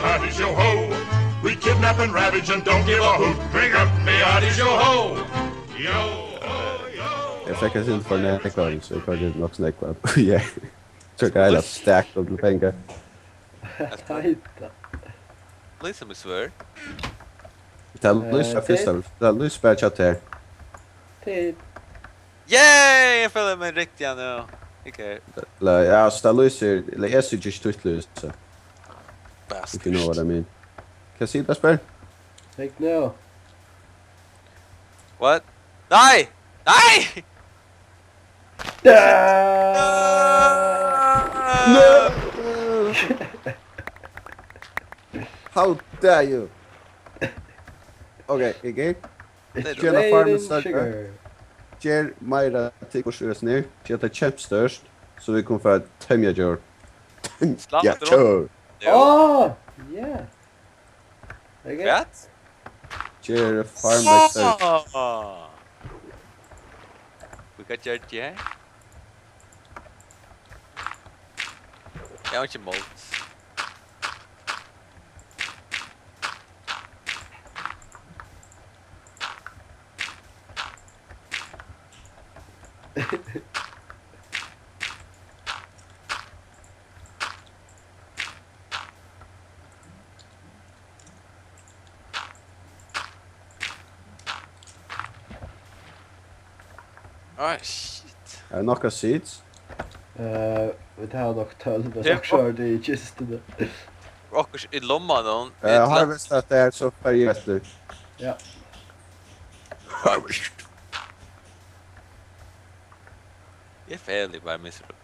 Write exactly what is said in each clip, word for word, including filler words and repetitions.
Oddies yo ho! We kidnap and ravage and don't give a hoot. Bring up the oddies yo ho! Yo ho, yo ho! Eg fekk ein sindur for nógvan, so eg koyrdi nokk so nógvan. Ja. So geiligt, stack upp til pengar. Heita. Lýsa meg svørð. Tað lýsir Eh, fyrst, til- tað lýsir bara hjá tær. Til Yay! Eg føli meg riktig nú. Ikke. Ella, ja, altso, tað lýsir, ella eg síggi ikki títt lýs, so if you know Bastard. What I mean. Hvat sigur Besper? Take now. What? Nei! Nei! No! How dare you? Okay, again. Ger hana farmin størri. Ger meira til burtur við hesum her. Ger tað kempstørst, so vit kunnu fáa temjað djór. Slapp djór. Jú. Oh, yeah. Okay. Hvat? Ger farmin størri. Ah. Hvat ger tað her? Eg havi ikki mold. Ah, shit. Er tað nakað seeds? Eh, vit hava nokk tólv, men ja, so er tað í kistuni. Okkurt í lomman, hon. Eh, harvest tað har, so fari eg eftir. Ja. Harvest. Eg føli bara miserable.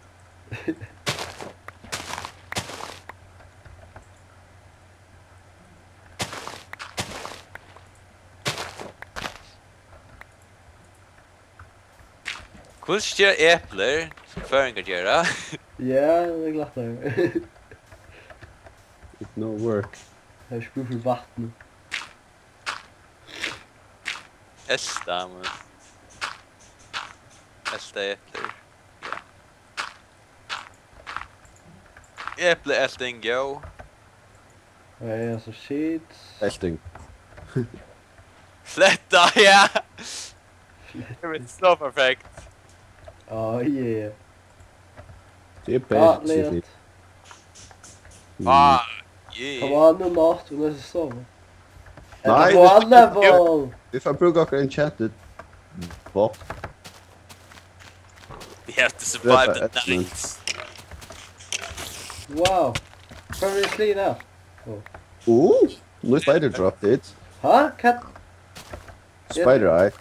Hvussu gera eplir, sum føroyingar gera? Ja, tað er lættari. It no work. Tað er ikki brúk fyri vatni. Elta, men elta eplir. Ja. Epli elting, yo. Nei, altso, shit. Elting. Fletta, ja. Fletta. It was so perfect. Oh, yeah. Tað er best, Gott, Sigrid. Lea. Mm. Ah, yeah. Come on, nú mátti hon lesa so. Nei, vit fara at brúka okkara enchanted bow. We have to survive the night. Wow. Hvar er sligin av? Oh. Oh, nú er spider drop, dude. Ha? Hvat? Spider eye.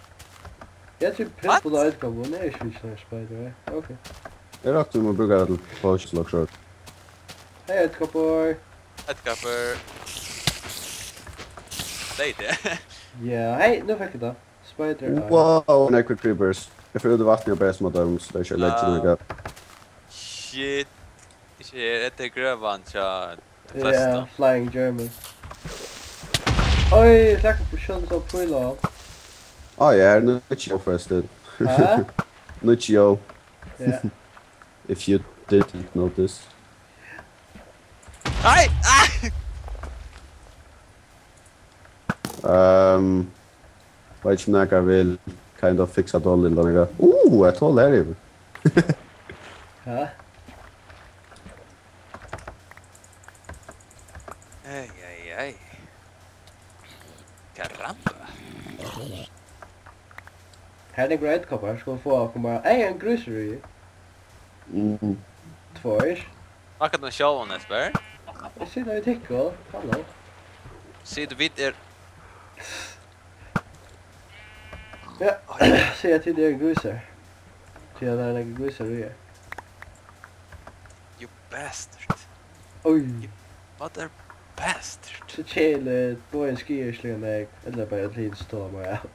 Eg trúgvi Pimp og Edgar, men eg er ikki við spider eye. Ok. Eg rakti, tú má brúka tað til potion, Luxor. Hey, Edgar boy. Edgar boy. Nei, tað. Ja, hey, nú fekk eg tað. Spider eye. Wow, nógvir creepers. Eg fór út í vatnið og berjast móti teimum, so tað er ikki legit til nakað. Shit. Ikki her, hetta er grøvan hjá Ja, Flying German. Oj, takk fyri skjótt, so píla. Ah, ja, her er nýggj yo, forrestin. Ha? Nýggj yo. Ja. If you didn't notice. Nei! Ah! Ehm, veit ikki um nakar vil kind of fixa tað lilla nakað. Uh, eitt hol her yvir. Ha? Ei, ei, ei. Caramba. Her er nógvir edderkoppar, skulu fáa okkum bara. Ey, ein grísur í. Mm. Tveir. Snakka til sjálvan, Esper. Eg siti við tykkum, halló. Sig, vit er Ja, sigi, at tit eru grísar. Tí at tað eru nógvir grísar í her. You bastard. Oj. You mother bastard. So keðiligt, boðini skaða ikki nógv, ella bara øll hini tola meira av.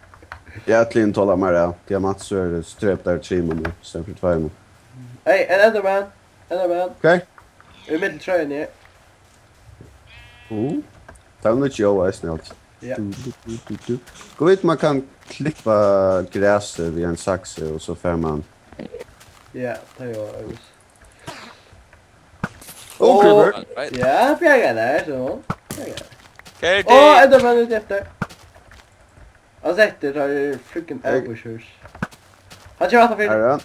Ja, øll hini tola meira av. Diamantsvørð, drep tær trimum í staðin fyri tveimum. Hey, ein Enderman! Enderman! Ok. Í millum trøini. Uh, tað er nýggj yo eisini, altso. Ja. Du, du, du, du, du. Gud veit, man kann klippa grasið við ein saksu, og so fær man Ja, tað er jo øvelse. Oh, creeper. Right. Ja, bjarga tær, so. Ja, ja. Katie! Á, Enderman er eftir. Hann setti, tað er freaking ambusher. Hann kemur aftan fyri. Har er hann.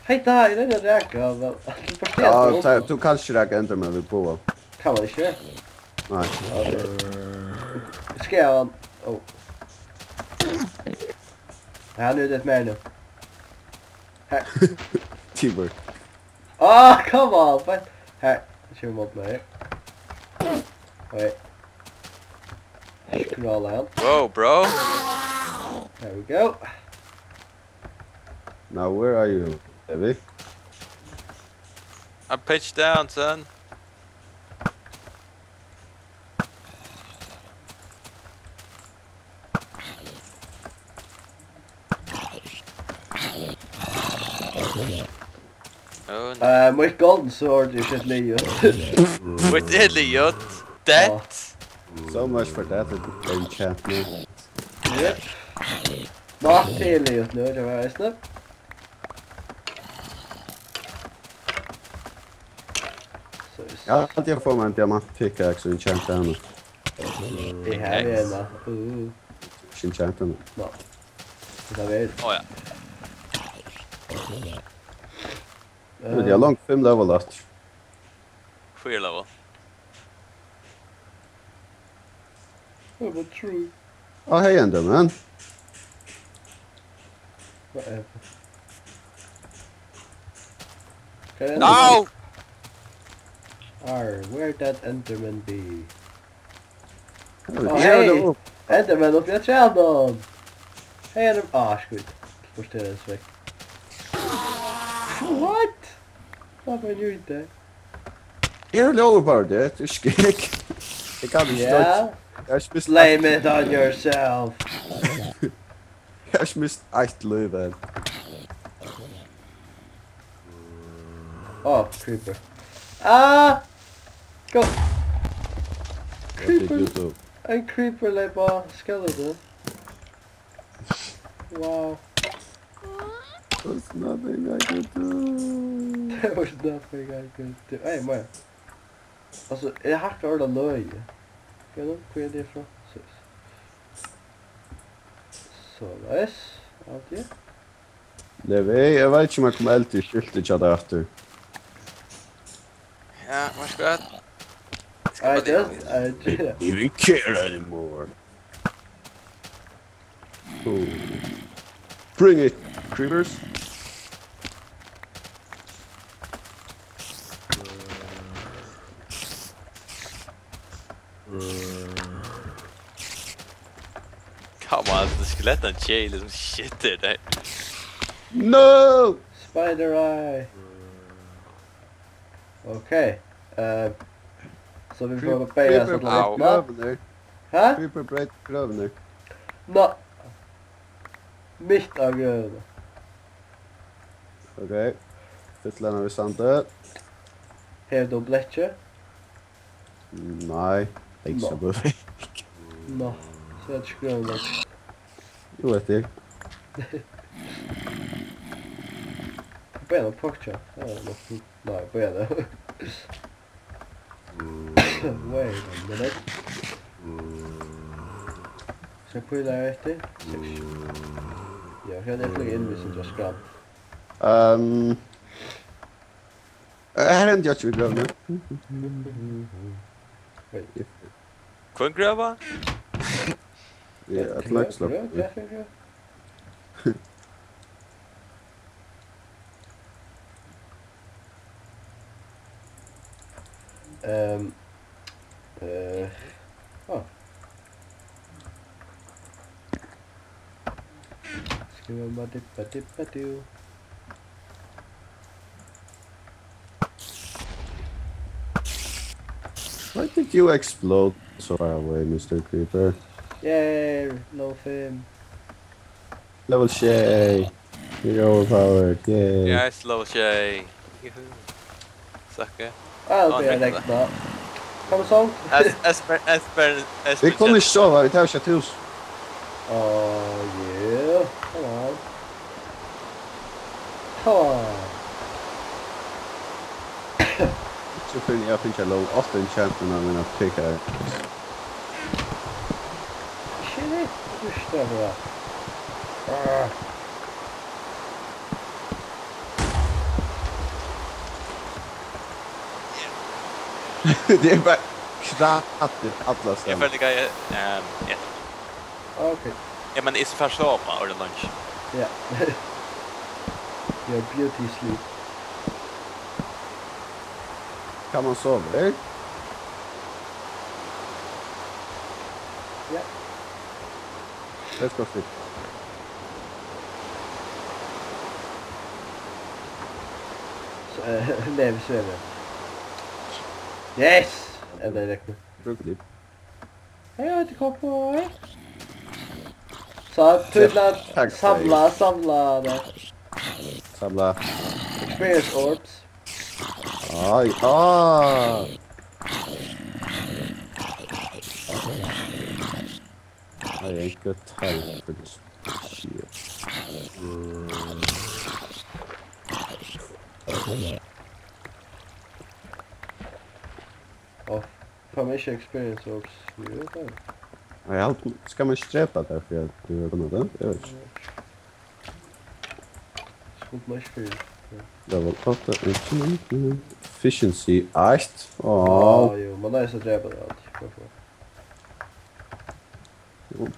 Hey, tá, eg royndi at raka hann, men hann bara Ja, stjal tá, hann. Tú kanst ikki raka Enderman við boga. Kann man ikki? Nei. Skal hann? Ó. Ja, hann er død meir nú. Her. Teamwork. Ah, come on, but her. Kemur móti mær. Oj. Scrolla hann. Whoa, bro. There we go. Now where are you, David? I pitched down, son. Oh, no. Uh, mítt golden sword er skjótt liðugt. Mítt er liðugt. That. So much for that enchantment. Yep. Mat er liðugt nú, tað var eisini. So, Ja, at eg fái mær ein diamant pickaxe og enchant hana. Eg havi eina. Uh. Ikki enchant hana. Ná. Tað er Ó ja. Vit eru langt fimm level aftur. Fýra level. Á, hey, Enderman. Hvat er tað? Hvar er No! Enderman? Arr, where that Enderman be? Hey, Á, hey! Enderman uppi á trænum! Hey, Enderman. Á, skít. Hvussu er tað svekk? What? Hvat var det ute? Eg havi lóg uppá teg, tú skegg. Eg kann ikki Ja. Eg har ikki mist Blame it on yourself. Eg har ikki mist eitt lív enn. Á, creeper. Ah! Go! What did you do? Ein creeper leyp á skeleton. Wow. There's nothing I can do. There was nothing I could do. Hey, man. Altso, eg hakka orðiliga løgið. Hvat er tað? Hvar er tað frá? So, so nice. Alt í. Levi, eg veit ikki um eg kom eld í skiltið hjá tær aftur. Ja, veit ikki hvat. Skal I bara just, I just. Even care anymore. Cool. Bring it, creepers. Come on, the skeleton chain is shit there. No! Spider eye. Ok. Eh, so vit fáa bara beygja Creeper oss alla breyt vegin. Grøvina. Ha? Creeper breyt grøvina. Ná. Mitt á grøvina. Ok. Fyll hana við sandi. Hevur tú blekkið? Nei, thanks Ná. for the Ná, so er tað ikki grøvin. Jú, eftir. Beina pokja. Ja, nokk. Nei, beina. Wait a minute. Skal píla eftir? Seks. Ja, her er fløy inn, hvis du har skam. Um, her er en judge vi grøvner. Wait. Hvønn grøva? Ja, et like slap. Grøv, grøv, grøv, grøv. Ehm, eh, ah. Skriva ma dippa dippa du. Why did you explode so far away, Mister Creeper? Yay, level fimm. Level sjey. You're overpowered, yay. Yes, level sjey. Juhu. Suck it. Ah, Á, ok, hann eg fekk rekna. Hvat var so? Es-, Espen, Espen, Espen Vit kunnu ikki sova, vit hava ikki eitt hús. Oh, yeah. Come on. Come on. Tú finnur, eg havi fingið lov átta enchantment av mína pickaxe. Shit, hursta bara. Ah. Tað er bara krater alla staðir. Eg føli ikki, eg, ehm, eg, Ok. Eg meini, eg skal fara at sova, og tað er lunch. Ja. Your beauty sleep. Kann man sova her? Ja. Let's go sleep. So, eh, nei, vit sveva. Yes! Ella er tað ikki? Brúk lív. Hey, eg heiti Cowboy. So, tú ætlar at Takk fyri. Samla, samla, nei. Samla. Experience orbs. Ai, ah. Ai, good time for this shit. Og fær man ikki experience orbs? Jú, tað er. Nei, eg haldi, skal man ikki drepa tær fyri at tú hevur vunnið tað? Eg veit ikki. Skuldi man ikki fyrr. Ja. Level átta, efficiency, efficiency eitt. Á, Áh. Jú, man eigur at drepa tað alt. Hvat for?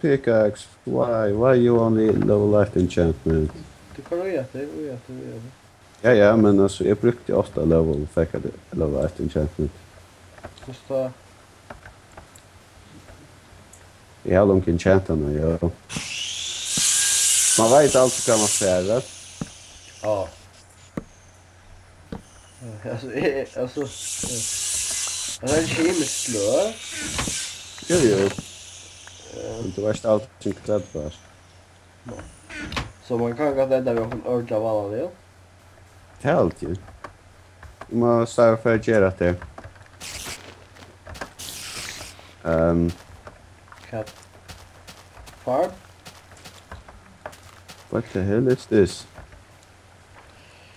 Pickaxe, why, why you only level eight enchantment? Tú koyrir í aftur, í aftur, í aftur. Ja, ja, men altso, eg brúkti átta level og fekk eitt level eitt enchantment. Hvussu tá? Eg havi longu enchantað hana, ja. Man veit aldri hvat man fær, vel? Ja. Eh, altso, eg, altso, eh, altso, ein kemisk sløg. Jú, jú. Eh. Men tú veitst aldri, hvat tú fært. Nei. So man kann gott enda við onkrum ordiliga vanligum. Tað haldi eg. Tú má sleppa fyri at gera hatta. Ehm. Hvat? Farm? What the hell is this?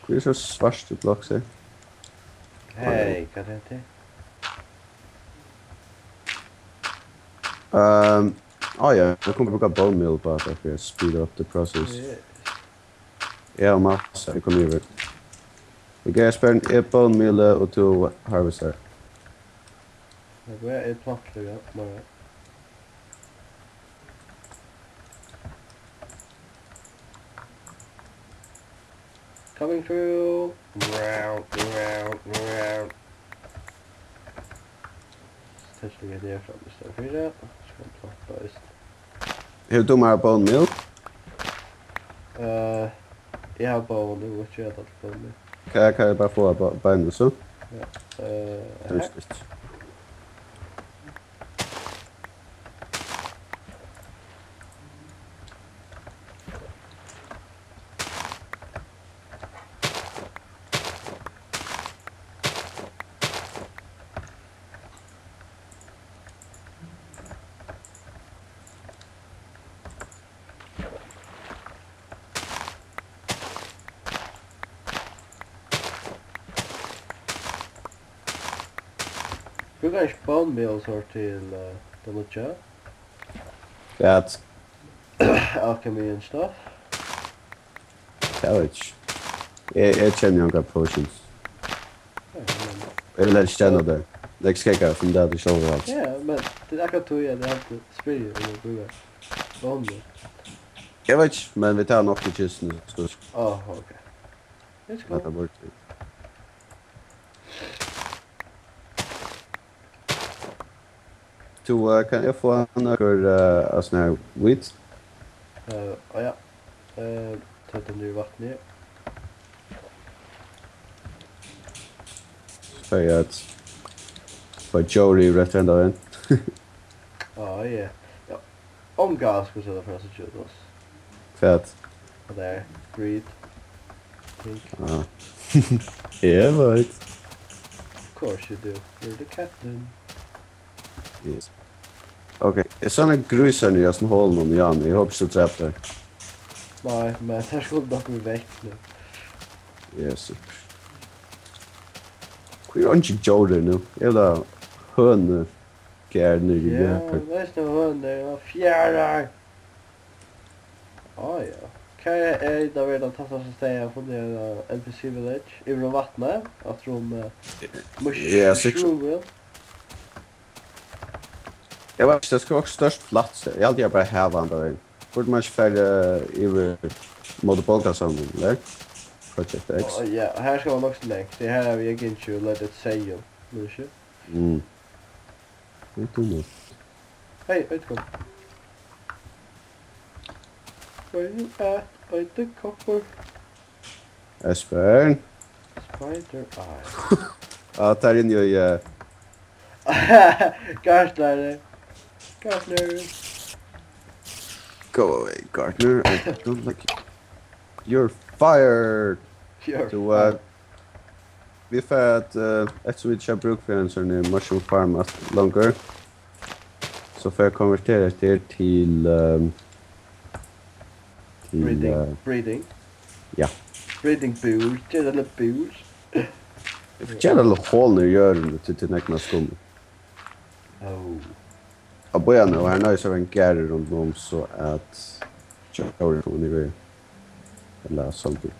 Hví er so svart í blokk her? Hey, hvat er hetta? Ehm, á ja, eg kann brúka bone meal bara fyri at speed up the process. Yeah. Ja, massa, eg komi yvir. Eg geri spern, eg bone meal og tú harvestar. Ja, hvat er plantur, ja, meira. Coming through. Round, round, round. Testa hvat eg fram í staðin fyri. Skal planta eisini. Hevur tú meira bone meal? Eh, eg havi bone, eg veit ikki, eg havi bone meal. Kann, kann eg bara fáa bo-, beinini so? Ja, eh, Tað er her. Stutt. Brúkar ikki bone meal sort til, eh, tað nýggja? Hvat? Alchemy and stuff. Tað veit eg ikki. Eg, eg kenni ongar potions. Ja, men Eg vil helst kenna tað. Tað er ikki skegg at finna tað sjálvur, altso. Ja, men tað er akkurát tí, at eg altíð spyrji, um eg brúkar bone meal. Eg veit ikki, men vit hava nokk í kistuni, so Áh, ok. Let's go. Hetta burdi. Tú, eh, kann eg fáa nøkur, eh, av sånn her weed? Eh, á ja. Eh, tøtt undir vatni. Fái at fáa Jory rætt henda vegin. Á, ja. Ja. Onga, skal seta frá seg út, ass. Hvat? Og der. Greed. Pink. Ah. Eg veit. Of course you do. You're the captain. Yes. Ok, eg sá ein grísar í hasum holinum, Jan. Eg hopi ikki, tú drap tær. Nei, men tær skuldu nokk verið vekk nú. Ja, sikkurt. Tað er eingin djór her nú. Eg vil hava hønu, garð niðri í Ja, Japan. Veist du, hønur og fjarar. Á ja. Hvar er, er tað verið at tasta seg stað og funnið ein N P C village? Yvir um vatnið, aftur um uh, Ja, sikkurt. Mushroom. Eg veit ikki, tað skal vera stórt flatt stað. Eg haldi, eg bara hava handa vegin. Burdi man ikki farið yvir móti bókasavninum, ella? Project X. Á, ja, her skal man nokk so langt. Det her er vi ikke let it say you. Vil du ikke? Mm. Eg trúi nú. Hey, Edgar. Where you at, Edgar? Esbern. Spider Eye. Ja, tað er inni í, eh, Gartner. Gartner. Go away, Gartner. I don't like you. You're fired. You're Tú, eh, vit fara at, eh, eftirsum vit ikki hava brúk fyri ein sånn mushroom farm at longur, so fara at konvertera hetta her til, eh, til, Breeding. eh, Breeding. Ja. Breeding bur. Ger det litt bur. Ger det litt hol niðri í jørðini til tín egna skummu. Oh. Og bíða nú, her nøyðist at vera ein garður rundan um, so at djórini koma niður í, ella zombie.